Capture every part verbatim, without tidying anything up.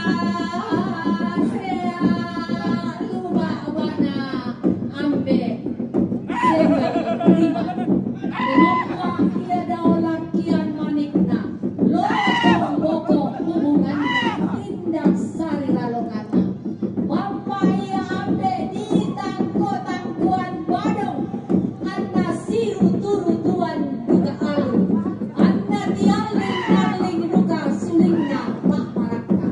Sea, sea, luma' bana ambe' senga'na. Luma' ia daola kian manikna, lotong boko hubunganna, tindak sari lalonganna. Bapa ia ambe' di tangko-tangkoan badong, anna sirutu-rutuan duka aluk, anna tialling-alling duka sulingna pa'marakka.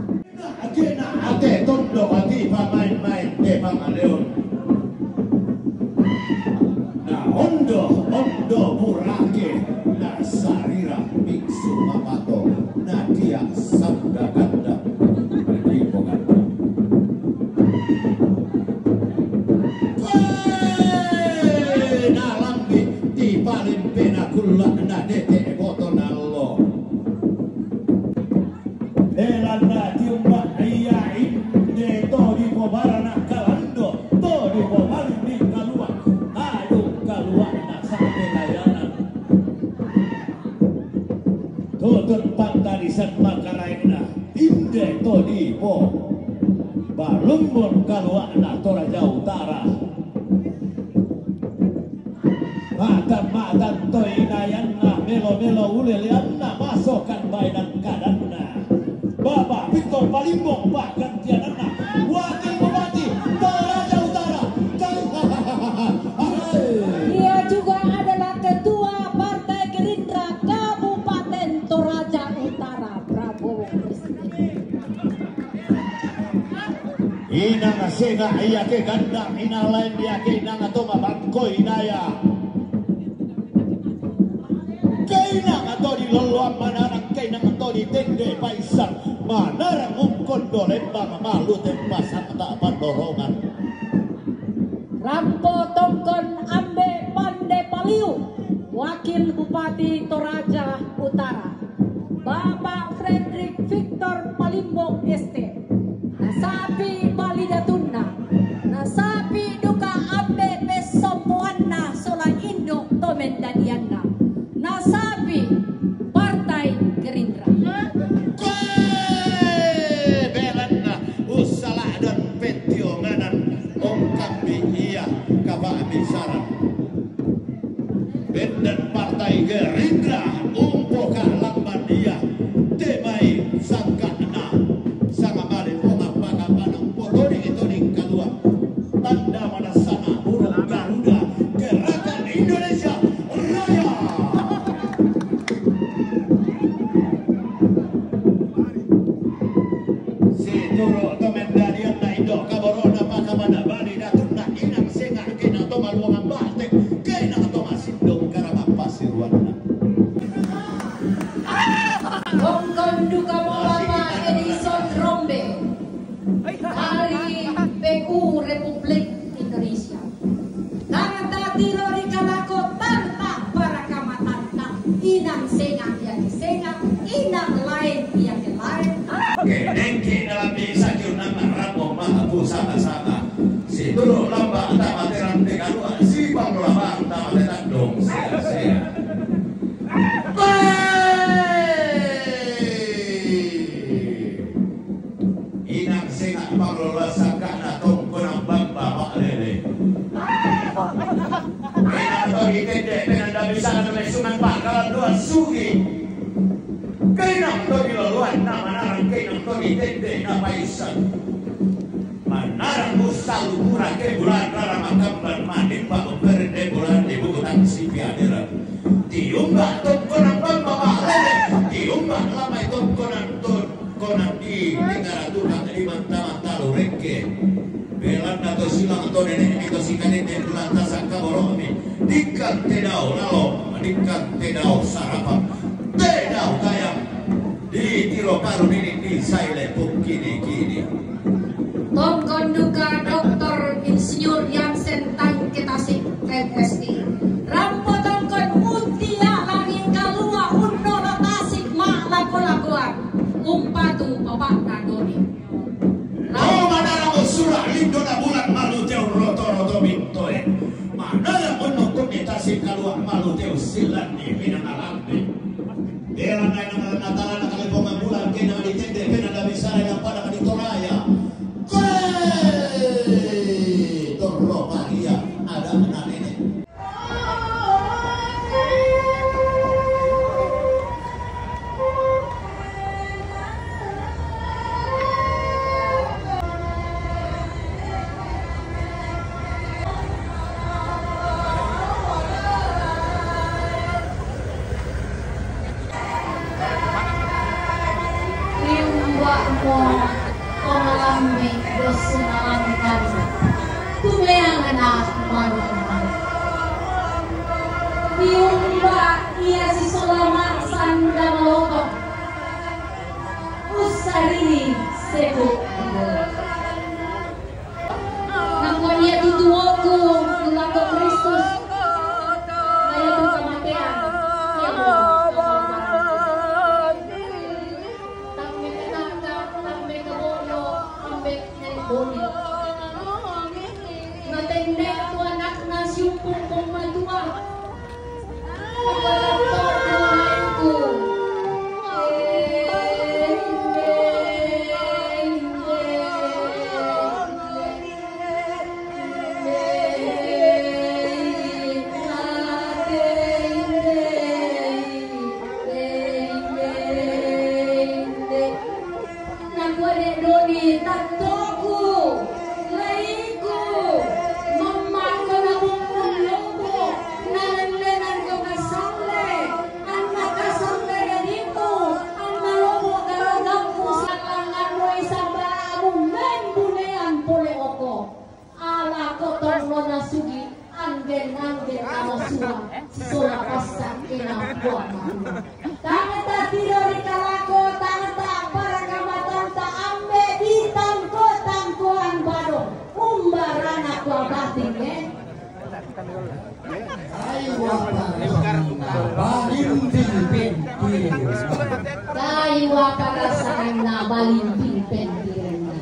Ake na ate tondo ati pamain-main te pangaleon. Na ondo, ondo burake, na sarira biksu mapato, na dia sabda ganda. Di poganda. Wee, na lambi ti palimpe na kulla na dete boto nallo. Elanna tiumba ia inde to dipobarana kalando, to dipobaling di kalua, adu kalua na sate layanan. Tutun pantarisan makaraengna, inde to dipo balumbon kalua'na Toraja Utara. Matan-matan to inayanna, melo-melo uleleanna, masokan baenan kadanna. Bapa Victor Palimbong pa'gantiananna, Wakil Bupati Toraja Utara. Ia juga adalah Ketua Partai Gerindra Kabupaten Toraja Utara, Prabowo Presiden. Inang senga' iake gandang, inang laen iake inang to mabangko inaya. Ke inang to dilolloan manarang, ke inang to ditende paissan manarang ungkondo lembang malu tempasang ta' pandorongan. Rampo tongkon ambe' pande paliu, Wakil Bupati Toraja Utara, Bapak Frederick Victor Palimbong S T. Nasapi bali datunna, nasapi duka ambe' pessompoanna sola indo' to mendadianna, nasapi Partai Gerindra. Koe belanna ussala'dan pettionganan ongkambi ia kapa'bisaran. Bendan Partai Gerindra umpoka lamban ia, te mai sangka'na, sanga male po'appaka-appana umpotoding-toding kalua. Tanda manassana burung Garuda Gerakan Indonesia Raya. Situru' to mendadianna indo' kaboro'na pakapada bali datunna inang senga' kena to maluangan bate, kena to masindong karama pasiruanna. Tongkon duka mo Bapak Edison Rombe dari P U Republik Indonesia. Tang tatiro ri kalako tang ta'paraka matanta, inang senga' iake senga', inang laen iake laen. Ke nengke na Tende na paisan. Manarang busa lupura ke bulan rara makamban manimba perde bulan di buku tangsi piadera. Tiumba tongkonan bamba balele, tiumba lamai tongkonan ton konan di negara tukang di mata-mata lureke. Belanda to silang to nenek ini to sikane de bulan tasak kaboromi. Dikan tedau lalo, dikan tedau sarapa, tedau kayang. Di tiro paru nini di saile pukini kini. Tongkon duka Doktor Insinyur Yansen Tangke Tasik M S I. Rampo tongkon utia langi kalua unno lo tasik ma lako-lakoan. Umpatu bapak nadoni. Roma daramo sura lindo na bulan malu teu roto-roto bintoe. Manala unno kuni tasik kalua malu teu silan di pinang alambe. Bela nai na natala na kalipongan bulan kena di tende pena da bisara yang pada di Toraya. Kue! Torro Maria ada na nene. Riumbak mo pengalami dosa alam kami. Tumeang anak manusia. Riumbak ia si selamat sanda melotok. Usariri sebut. Nakuan ia tutuoku, lako Kristus. Kaya tu kamatean. Ya Allah. Tambe kenaka, tambe kebono, tambe neboni. Natende tu anakna siumpung pematua. Nakua de doni tattoku, laiku, mammakko nabungkung lompo, nalenlenan ko kasalle, anna kasalle dadimu, anna lompo garagammu, sallanganmu isabaramu membunean pole oko. Ala kotong lo nasugi, anggen-anggen namo sua, sola passakkena Puang Matua. Tangta tido ri kalako, tangta parakamatanta ambe di tangko-tangkoan badong. Umbarana kua bating, eh? Kaiwa parasana balinting pentirenna. Kaiwa parasana balinting pentirenna.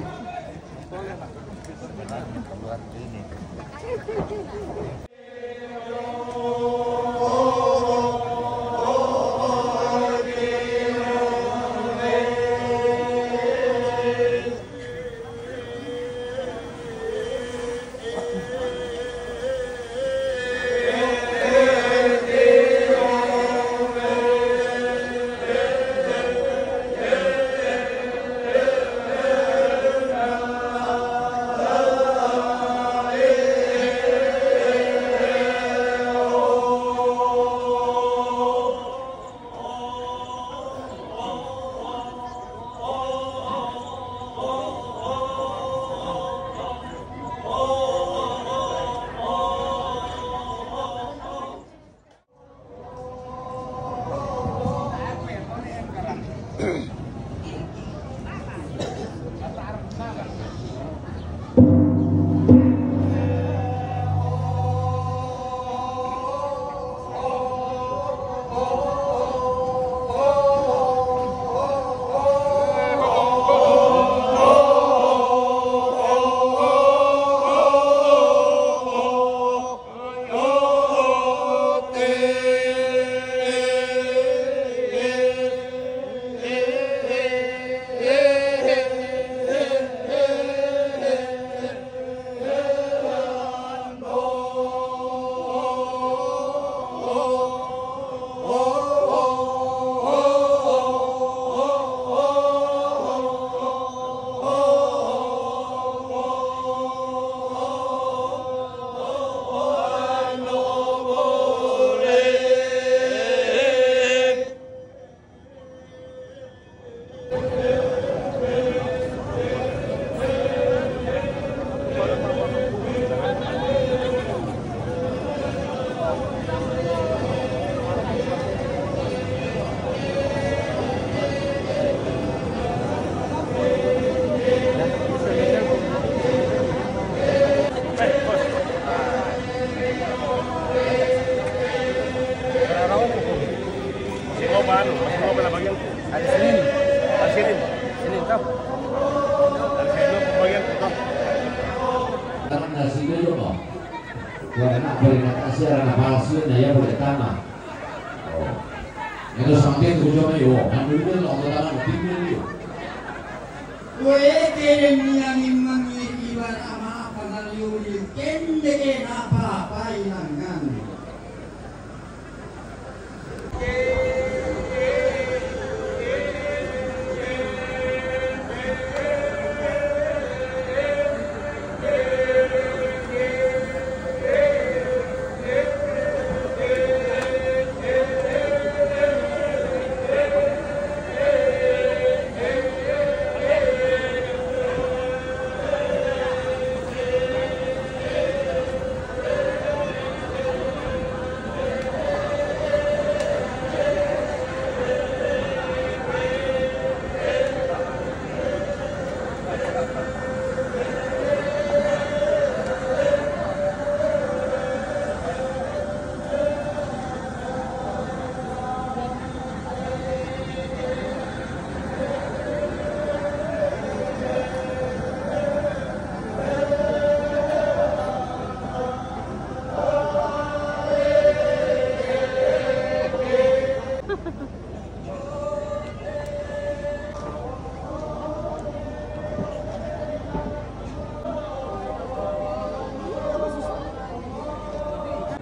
Baru, mau pernah bagian? Hari Senin. Hari Senin. Senin, toh? Hari Senin, mau pembagian, toh? Tangan nasi dulu, Bang. Wala na bali na kasi ara na palsu na ya boleh tama. Oh. Ito sa mga tuyo may o, ano yun, ang mga tama, tingnan niyo. Wala kaya niyang imang iwan ama, pangalyuli, kende kaya na papailangan.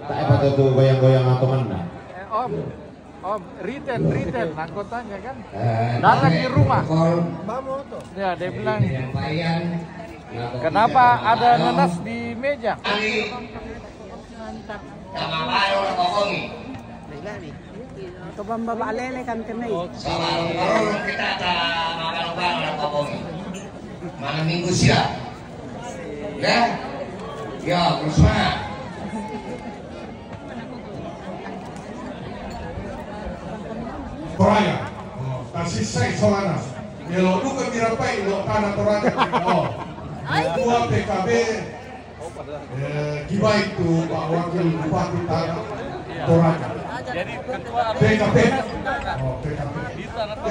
Tak apa tu, tu goyang-goyang atau mana? Eh, Om, Om, Riten, Riten, anggotanya kan. Eh, datang di rumah. Ya, dia bilang, "Kenapa ada nanas di meja?" Mantap. Tama baru na kokomi. Ito bang baba lele kan kami. Sa mga marunong kita ta mga baru na kokomi. Mga minggu siya. Ya? Ya, terus mana? Toraja. Oh, kasi sa Solanas. Yelo duka mirapai lo tana Toraja. Oh. Tua P K B. Eh, kibai tu Pak Wakil Bupati Tanah Toraja. Jadi ketua P K P. Oh, P K P.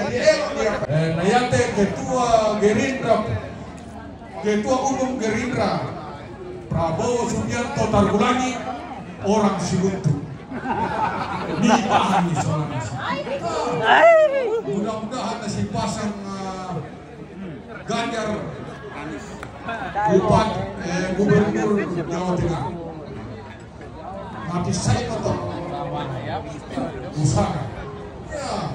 Jadi elok dia. Eh, Nayate ketua Gerindra, ketua umum Gerindra, Prabowo Subianto Targulangi, orang Sigutu. Ni paham ni soal nasi. Mudah-mudahan nasi pasang, ah, Ganjar Bupati, eh, Gubernur Jawa Tengah. Mati saya kata usaha. Ya,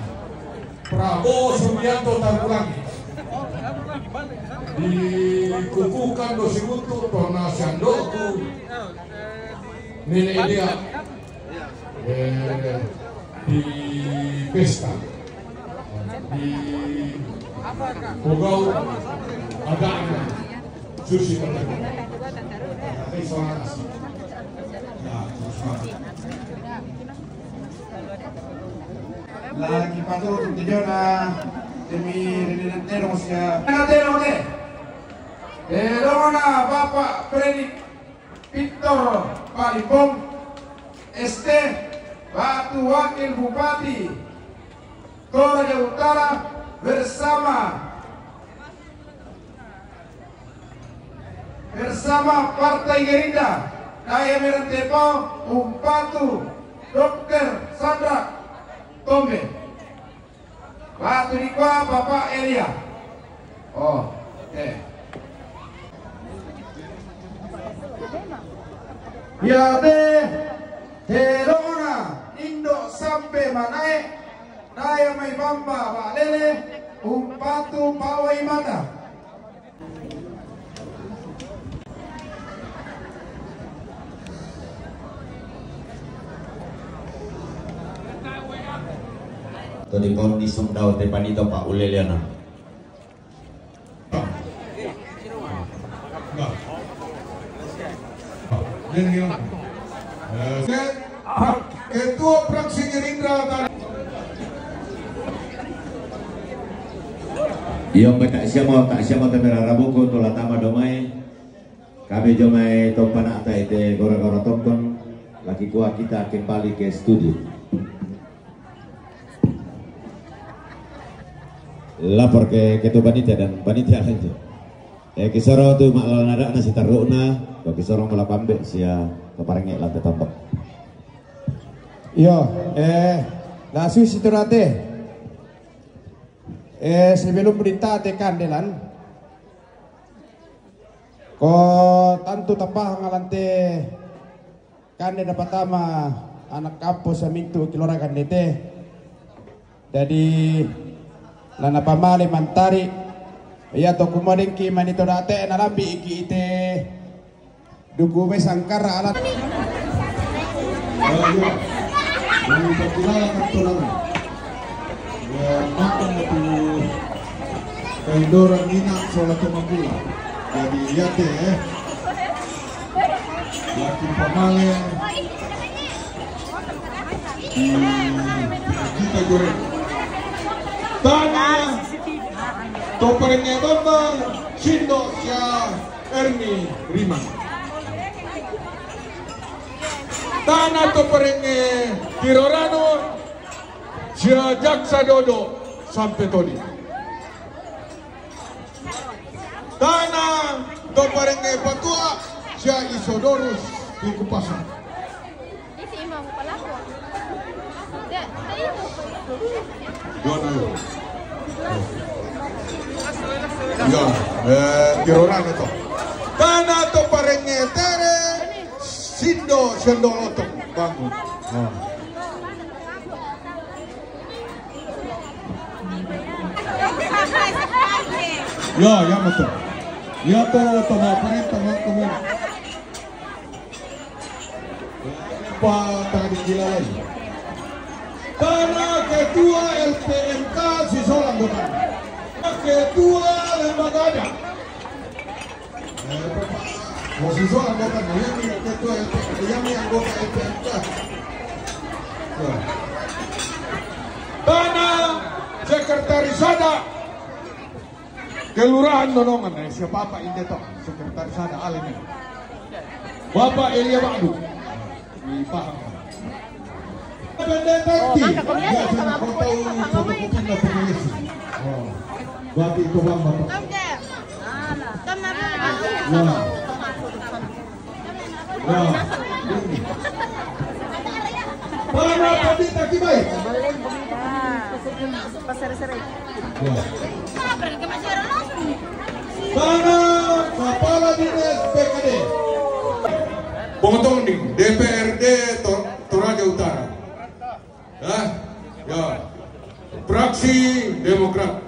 Prabowo Subianto Targulangi. Dikukuhkan dosi untuk pernasian doku. Nenek dia. Eh, di pesta, di pogau ada susi kata. Tapi soal nasi. Ya, soal. Lagi patut untuk dijona demi diri dan terus ya. Karena terus deh. Terona Bapak Predik Victor Palimbong, S T, Batu Wakil Bupati Toraja Utara bersama, bersama Partai Gerindra, Daya Medan Tepau, Umpatu, Dokter Sandra Tombe. Waktu di kwa Bapak Elia. Oh, eh. Ya de, helona, indo sampe manae, daya mai bamba, Pak Lele, umpatu pawai mata. Todi pon isung dau te panito pa uleliana. Nah. Nah. Dia ni, eh, Ketua Fraksi Gerindra tadi. Iyo, mbak, tak siamo, tak siamo temera rabuko, tola tama domai. Kami jomai tompana ta ite gora-gora tongkon, lagi kuah kita kembali ke studio. Lapor ke ketua panitia dan panitia lanjut. Eh, kisorong tu mak lawan anak na si taruk na, ko kisorong mula pambek sia keparengnge lantai tambak. Yo, eh, lasu si turate. Eh, sebelum berita te kandelan. Ko tantu tapahang alante kande na patama anak kampo samintu kilora kande te. Jadi lana pamale mantari. Iya to kumadengki manito date na lambi iki ite. Duku me sangkara alat. Yang terkenal kan tulang. Ya, makan itu. Endoran minyak soal cuma gula. Jadi iya te, eh. Laki pamale. Hmm, kita goreng. Tana. Toparenge bamba. Sindo ya Erni Riman. Tana toparenge Tirorano. Sia jaksa dodo sampe todi. Tana toparenge patua sia isodorus di kupasa. Dona yo. Ya, eh, Tirorano to. Tana toparenge tere sindo sendoloto bangun. Ya, ya, betul. Ya, to, to, mau perintah, mau kemana? Pak tadi gila lagi. Karena ketua L P M K si Solang bukan. Ketua lembaga ada. Posisi anggota yang ketua L P M, yang anggota L P M K. Tanah sekretaris ada kelurahan Nonongan, eh, siapa apa inde to sekretaris ada alih ini. Bapak Elia Badu. Paham. Pendeta ti, ya, sana kau tahu fotokopi na pengisi. Oh, berarti itu bang bapak. Ya. Ya. Para pendeta kibai. Pasar-sari. Ya. Sana kepala dinas P K D. Potong di D P R D Tor-, Toraja Utara. Ya, ya. Fraksi Demokrat.